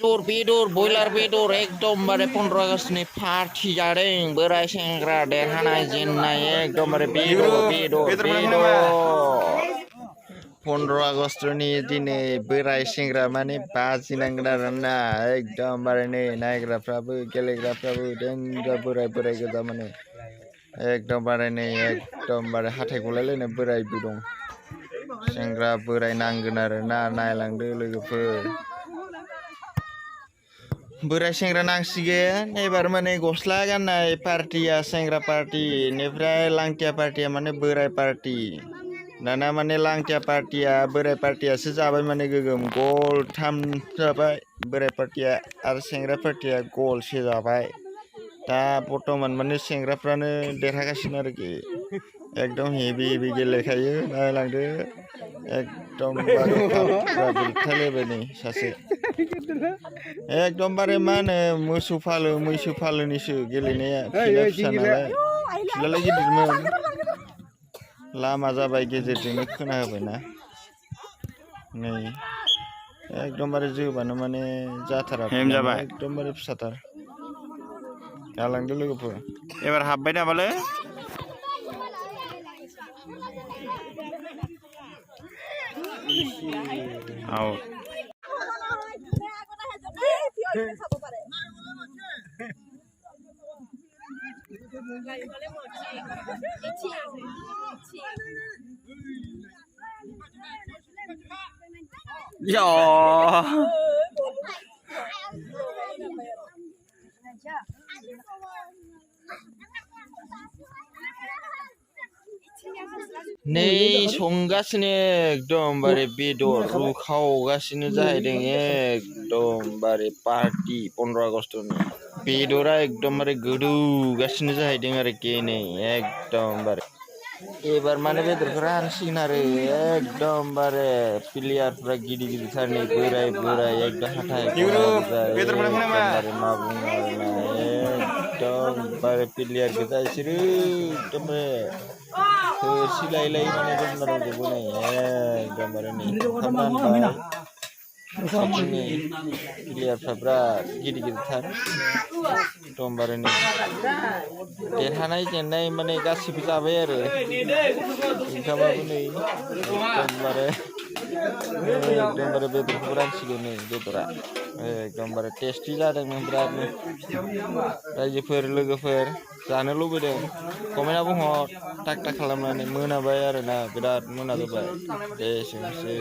बेदर बयलार बेदर एकदमबारे 15 आगष्टनि पार्टि जादों बोराय सेंग्रा देरहानाय जेननाय एकदमबारे बेदर 15 आगष्टनि दिनै बोराय सेंग्रा माने बाजिनांगोन आरोना एकदमबारे नै नायग्राफ्राबो गेलेग्राफ्राबो देंगा बोराय गोजा माने एकदमबारे नै एकदमबारे हाथाय गलायलायनाय बोरायबो दं सेंग्रा बोराय नांगोन आरोना नायलांदो लोगोफोर बोराय सेंग्रा नांसिगोन एबार माने गस्ला गाननाय पार्टिया सेंग्रा पार्टि इनिफ्राय लांटिया पार्टिया माने बोराय पार्टि दाना माने लांटिया पार्टिया बोराय पार्टियासो जाबाय माने गोगोम गल 3 जाबाय बोराय पार्टिया आरो सेंग्रा पार्टिया गल 1 जाबाय दा बर्तमान माने सेंग्राफ्रानो देरहागासिनो आरोखि एकदम हेभि गेलेखायो नायलांदो एकदम बारे नै सासे एकदमबारे मा होनो मोसौ फालो मैसो फालोनिसो गेलेनाया फिसा नालाय फिलालाय गिदिरमोन लामा जाबाय गेजेरजोंनो खोना होबायना नै एकदमबारे जोबानो माने जाथारा एकदमबारे फिसाथार गालांदो लोगोफोर एबार हाबबाय नामालै आउट Ya. नै संगासिनो एकदमबारे बेदर रुखावगासिनो जाहैदों एकदमबारे पार्टि 15 आगष्टनि बेदरा एकदमबारे गोदौगासिनो जाहैदों आरोखि नै एकदमबारे एबार माने बेदरफोरा हानसिगोन आरो एकदमबारे प्लेयारफ्रा गिदिरथार नै बोराय एकदम हाथाय एकदमबारे मा बुङो आरोना एकदमबारे प्लेयार गोजा बिसोरो एकदमबारे थोरसिलाय माने दंना दंजोबो नै एकदमबारे नै खालामनानै प्लेयारफ्रा बिराद गिदिरथार एकदमबारे नै देरहानाय जेननाय माने गासिबो जाबाय आरो ओंखामाबो नै एकदमबारे बेदरखौबो रानसिगोन नै बेदरा एकदमबारे टेस्टि जादोंमोन बिरादनो रायजोफोर लोगोफोर जानो लुबैदों कमेन्टआव बुंहर टाक टाक खालामनानै मोनाबाय आरोना बिराद मोनाजोब्बाय दे एसेनोसै